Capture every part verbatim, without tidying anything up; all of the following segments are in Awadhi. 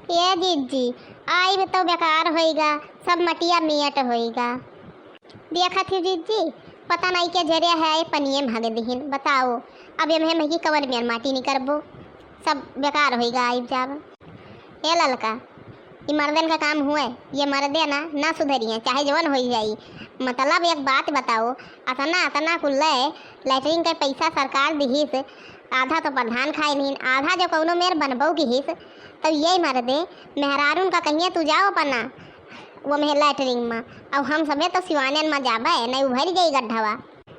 ए जिज्जी, आइब तो बेकार होइगा, सब मटिया मियट होइगा। देखत ही जिज्जी, पता नहीं के जरे है, पनिये में हग दिहिन। बताओ, अब एम्हे मही कवन मेर माटी निकरबो, सब बेकार होइगा आइब जाब। ए ललका, ई मर्दन का काम हुए, ये मर्दे ना, ना सुधरिहें, चाहे जवन होई जाई। मतलब एक बात बताओ, अतना, अतना कुल्ले लैट्रिन के पैसा सरकार दिहिस, आधा तो प्रधान खाए लिहिन, आधा जो कौनो मेर बनबो किहिस, तब यही मर्दे मेहरारून का कहिए तू जाओ अपना वो में लैट्रिन में, अब हम सबे तो सिवानन में जाबे, नहीं उभर जाई गड्ढवा।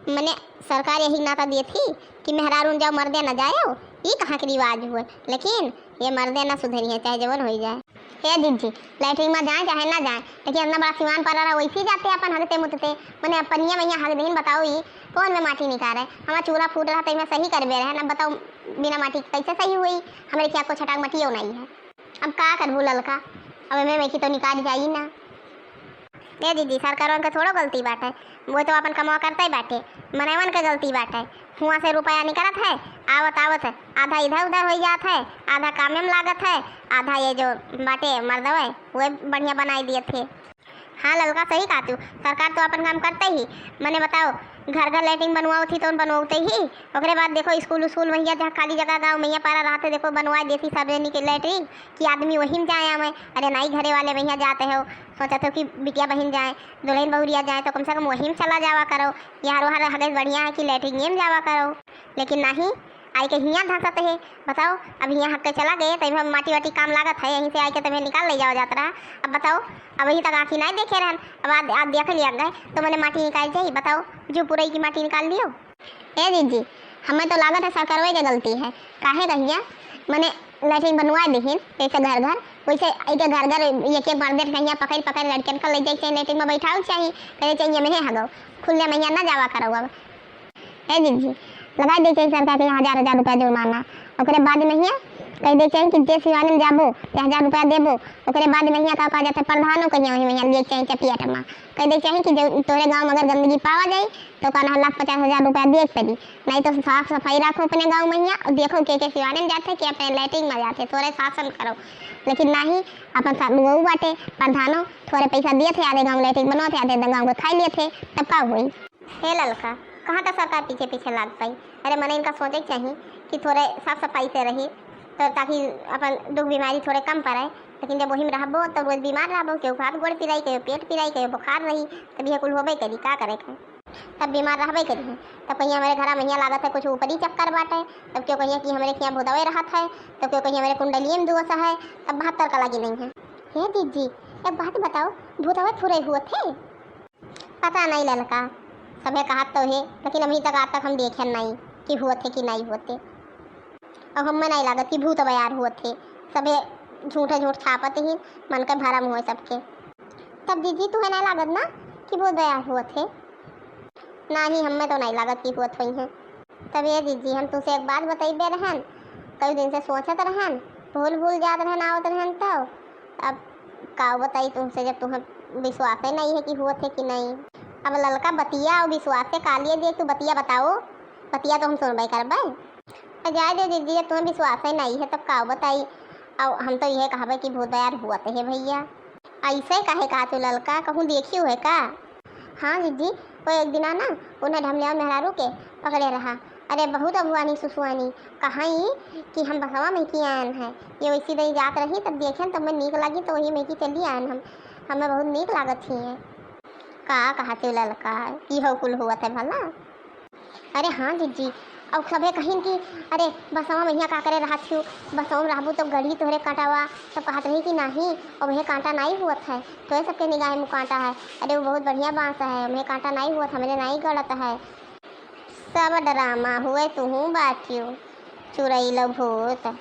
मने सरकार यही नाता दिए थी कि मेहरारून जाओ मर्दे न जाओ, ई कहाँ के रिवाज हुए, लेकिन ये मर्दे ना सुधरिहें, चाहे जवन होई जाए। हे जिज्जी, लैट्रिन में जाए चाहे ना जाए, लेकिन अपना बड़ा सिवान पर रहा, वैसे ही जाते अपन हगते मुतते, मने अब पनिया में यहाँ हग दीन, बताओ ई कौन में माटी निकाले? हमारा चूल्हा फूट रहा तो मैं सही करबे रहे ना, बताओ बिना माटी के कैसे सही हुई? हमारे क्या कुछ हटाक मटियो नहीं है, अब का करबू ललका? अब मैं, मैं की तो निकाल जाई ना। ए दीदी, सरकारवन के थोड़ो गलती बाटे, वो तो अपन कमवा करते ही बाटे, मनैवन के गलती बाटे। हुआं से रुपया निकलत है, आवत आवत आधा इधर उधर हो जात है, आधा कामे में लागत है, आधा ये जो बाटे मर्दवे, वो बढ़िया बनाई दिए थे। हाँ ललका, सही कहा तू, सरकार तो अपन काम करते ही। मने बताओ, घर घर लैट्रिन बनवाओ थी तो बनवाते ही, ओकरे बाद देखो स्कूल उस्कूल वहिया जहाँ खाली जगह गाँव मैया पारा रहते, देखो बनवा देती सार्वजनिक लैट्रिन कि आदमी वही में जाए आवे। अरे नाई घरे वाले वहिया जाते हो, सोचत हो कि बिटिया बहिन जाए, दुल्हन बहुरिया जाए, तो कम से कम वही में चला जावा करो। यार वहाँ हगे बढ़िया है कि लैट्रिन में जावा करो, लेकिन नहीं, आई के हियाँ धंसत है। बताओ, अब हियाँ हक के चला गए तो इहाँ माटी वाटी काम लागत है, यहीं से आई के तभी निकाल ले जावा जात रहा। अब बताओ, अब वहीं तक आँखी नहीं देखे रहन, अब आज, आज देख लिया गए तो मैंने माटी निकाल जाई। बताओ, जो पुरई की माटी निकाल लियो। ए दीदी, हमें तो लागत है सरकारवे के गलती है। काहे कहिया, मने लैट्रिन बनवा दिहिन जैसे घर घर, वैसे एक घर घर एक एक मर्दे कहिया पकड़ पकड़ लड़कन का ले जाए चाहिए, लैट्रिन में बैठाओ चाहिए, कहे चाहिए मैं हगो, खुले मैया ना जावा करो अब। ए दीदी, लगा दे चाहिए सरकार के हजार हजार रुपया जुर्माना, ओकरे बाद मैया कह दे चाहिए कि जे सिवाने में जाबो ते हजार रुपया देबो, ओकरे बाद मैया का कहा जाता है प्रधानों कहिया वही मैया लिए चाहिए चपियाट में, कह दे चाहिए कि जो तोरे गाँव में अगर गंदगी पावा जाए तो का ना लाख पचास हजार रुपया दिए के पड़ी, नहीं तो साफ सफाई रखो अपने गाँव मैया और देखो के के सिवाने में जाते, के अपने लैट्रिन में जाते, थोड़े शासन करो। लेकिन नहीं, अपन सालू बहू बाटे, प्रधानो थोड़े पैसा दिए थे, आधे गाँव लैट्रिन बनवा थे, आधे गाँव को खाई लिए थे, तब का हुई? हे ललका, कहाँ तक सरकार पीछे पीछे लाग पाई? अरे मने इनका सोचे के चाहिए कि थोड़े साफ सफाई से रही, तो ताकि अपन दुख बीमारी थोड़े कम पड़े। लेकिन जब वही में रहबो तो रोज बीमार रहबो, केहू हाथ गोड़ पिराई, केहू पेट पिराई, केहू बुखार रही, तब यह कुल होबे करी, का करे के? तब बीमार रहबे करी। तब कहीं हमारे घरा मैया लागत है कुछ ऊपरी चक्कर बाटे, तब क्यों कहिए कि हमारे खिया भूतवे रहत है, तब क्यों कहिए हमारे कुंडलिये में दोष है, तब बहत्तर का लगी नहीं है। हे दीदी, एक बात बताओ, भूतवे फुरे हुए थे? पता नहीं ललका, सभे कहत तो है, लेकिन अभी तक, आज तक हम देखे नहीं कि होत है कि नहीं होत है। अब हमें नहीं लागत कि भूत बयार होत है, सभे झूठे झूठ छापत ही, मन के भरम हुए सबके। तब दीदी, तुम्हें नहीं लागत ना कि भूत बयार होत है? नहीं, हमें तो नहीं लागत कि होत होई हैं। तब ये दीदी, हम तुमसे एक बात बतइबे रहन, कई दिन से सोचत रहन, भूल भूल जात रहन, आवत रहन, तो अब का बताई तुमसे, जब तुम्हें विश्वास ही नहीं है कि होत है कि नहीं। अब ललका बतिया और विश्वास से का लिए दिए, तू बतिया बताओ, बतिया तो हम सुनबे करबे। तो जाए दे दीदी, जब तुम्हें विश्वास ही नहीं है तब का बताई। अब हम तो यह कहबे कि भूत बयार होत है भैया। ऐसे काहे कहा तू ललका, कहूँ देखी हुए का? हाँ दीदी, वो एक दिना ना उन्हें ढमलिया मेहरारू के पकड़े रहा। अरे बहुत अगुआनी सुसुआनी, कहाँ ई कि हम बसवा में की आयन है। ये वैसी दही जात रही तब देखेन तब मैं नीक लगी तो वही में की चली आयन हम। हमें बहुत नीक लागत ही है। का कहते ललका, ई हो कुल हुआ थे भला? अरे हाँ जिज्जी, और सभे कहिन कि अरे बसवा में हियाँ का करे रहत छियो, बसवा में रहबू तब गड़ी तोहरे कांटावा। तब कहत रही कि नाही, अब हे कांटा नाही हुअत है, तोहे सबके निगाह में कांटा है। अरे वो बहुत बढ़िया बांस है, हमें कांटा नाही हुअत, हमरे नाही गड़त है। सब ड्रामा हुए, तुहूँ बाटियो चुरैलो भूत।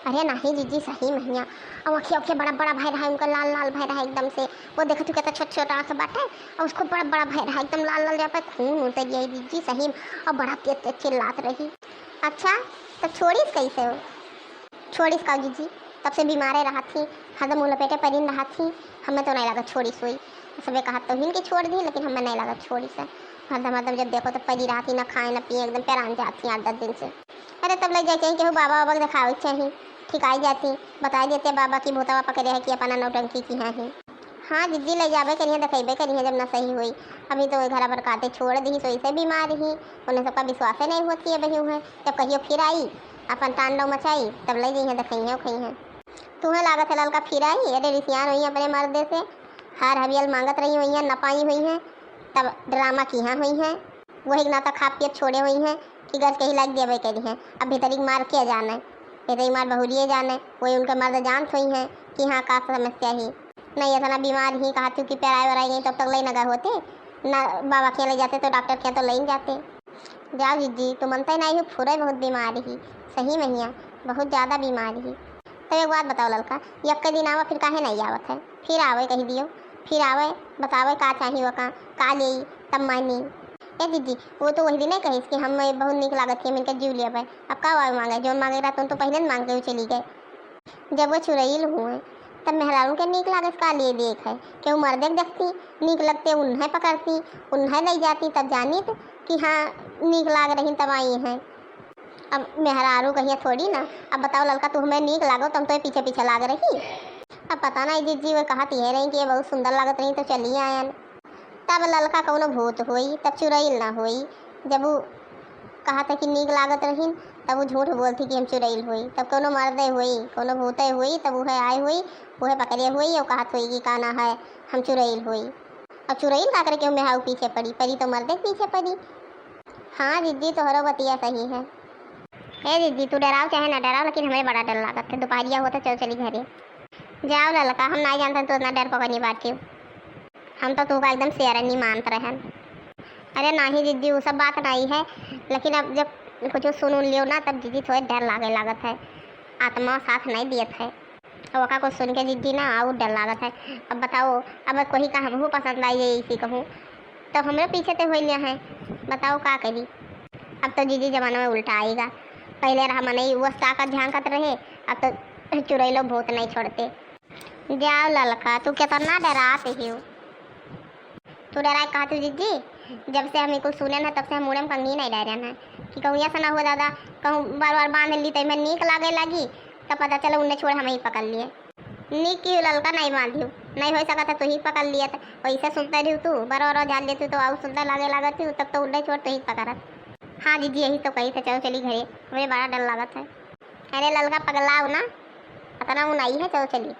अरे नाही जिज्जी, सही महिया। अब अखिया, अखिया बड़ा बड़ा भय रहा है उनका, लाल लाल भय रहा है एकदम से। वो देखत हो कितना छोट छोट आँख बाटे, और उसको बड़ा बड़ा भय रहा है एकदम लाल लाल, जहाँ पे खून उतर गया है जिज्जी, सही में। और बड़ा तेज तेज चिल्लात रही। अच्छा, तो छोड़ीस कैसे हो? छोड़ीस का जिज्जी, तब से बीमारे रहा थी, हरदम मुँह लपेटे परिन रहा थी। हमें तो नहीं लगा छोड़ीस हुई। सबे कहा तो हिन के छोड़ दी, लेकिन हमें नहीं लगा छोड़ीस। हरदम हरदम जब देखो तो परी रहा थी, ना खाए ना पिए, एकदम पेरान जात थी आठ दस दिन से। अरे तब लग जाए चाहिए केहू बाबा वाबा के देखावे के चाहिए, सिखाई जाती, बताई देते बाबा कि भूतवा पकड़े है कि अपना नौटंकी किहा ही। हाँ जिज्जी, लइ जाबे करिहे, देखइबे करिहे, जब ना सही होई। अभी तो घरा भर काटे छोड़ दिही, तो इसे बीमार ही, उन्हें सबका विश्वासे नहीं होत कि अबहिउ है। जब कहियो फिर आई, अपन तांडव मचाई, तब लइ जइहे, देखइहे, उखइहे। तुहें लागत है ललका फिर आई? अरे रिसियान होई अपने मर्दे से, हार हबियल मांगत रही होइहें, न पाई होइहें, तब ड्रामा किहा होइहें। वही ना तो खा पियत छोड़े होइहें कि गज के ही लाग देबे करिहें। अब भीतरी के मार के जाने, भीतरी के मार बहुरिये जाने, वही उनके मर्द जानत होइहें कि हाँ का समस्या ही। नहीं इतना बीमार ही, कहा तू कि पेराए वराए गई, तब तक लइ नगर होते ना, बाबा के लइ जाते तो डॉक्टर के तो लइ जाते। जाओ जिज्जी, तू मनते नहीं हो, फुरे बहुत बीमार ही, सही में हिया, बहुत ज्यादा बीमार ही। तो एक बात बताओ ललका, यक्के दिन आवा, फिर काहे नहीं आवत है? फिर आवे कही दियो, फिर आवे, बतावे का चाही वका, का लेई, तब मानी। ए जिज्जी, वो तो वही दिन कहिस कि हम बहुत नीक लागत है, मिनके जीव लेबे। अब का आवे मांगे, जोन मांगे रहा तुम तो पहले मांग के चली गए। जब वो चुरैल हुए, तब मेहरारू के नीक लागत का लिए देख है, केहू मर्दे के देखती, नीक लगते उन्हें पकड़ती, उन्हें लइ जाती, तब जानित कि हाँ नीक लाग रही तब आई हैं। अब मेहरारू कहिया थोड़ी ना। अब बताओ ललका, तू हमें नीक लागो, तुम तो पीछे पीछे लाग रही। अब पता नहीं जिज्जी, वो कहत ये रही कि ये बहुत सुंदर लागत रही तो चली आयन। तब ललका कौनो भूत होई, तब चुरैल ना होई। जब वो कहत है कि नीक लागत रही, तब वो झूठ बोलती कि हम चुरैल होई। तब कौनो मर्दे होई, कौनो भूते होई, तब वह आए होई, वह पकड़े होई और कहत होई कि का ना है, हम चुरैल होई। अब चुरैल का करे केहू मेहरारू पीछे पड़ी, परी तो मर्दे के पीछे पड़ी। हाँ जिज्जी, तोहरो बतिया सही है। ए जिज्जी, तू डराव चाहे ना डराव, लेकिन हमें बड़ा डर लागत है। दोपहरिया होता, चल चली घरे। जाओ ललका, हम नहीं जानते तू इतना डर पकड़नी बाटी। हम तो तू का एकदम शेरनी मानत रहन। अरे नहीं जिज्जी, वो सब बात नहीं है, लेकिन अब जब कुछ सुन उन लियो ना, तब जिज्जी थोड़े डर लागे लागत है, आत्मा साथ नहीं दियत है। अब ओका कुछ सुन के जिज्जी ना और डर लागत है। अब बताओ, अब कोई का हमहू पसंद आई जाई इसी कहूँ, तब हमरे पीछे ते होई लिया है, बताओ का करी। अब तो जिज्जी जमाना में उल्टा आएगा, पहले रहा मनई वो ताकत झांकत रहे, अब तो चुरैलो भूत नहीं छोड़ते। जाओ ललका, तू कितना डरात हियो। तू डराए कहा तू जिज्जी, जब से हम कुल सुने ना तब से हम मुड़े में कंघी नहीं डाले हैं कि कहूँ ऐसा ना हो दादा, कहूँ बार बार बांध ली तो मैं नीक लागे लगी, तब पता चला उन्हें छोड़ हम ही पकड़ लिए। नीक की ललका नहीं बांधी, नहीं हो सकता तू ही पकड़ लिए, तो वैसे सुनते रही तू, बार बार झाल लेती तो आऊ सुंदर लागे लागत थी, तब तो उन्हें छोड़ तू ही पकड़त। हाँ जिज्जी, यही तो कही था, चलो चली घरे, हमें बड़ा डर लागत है। अरे ललका पगलाओ ना, इतना ऊ नहीं है, चलो चली।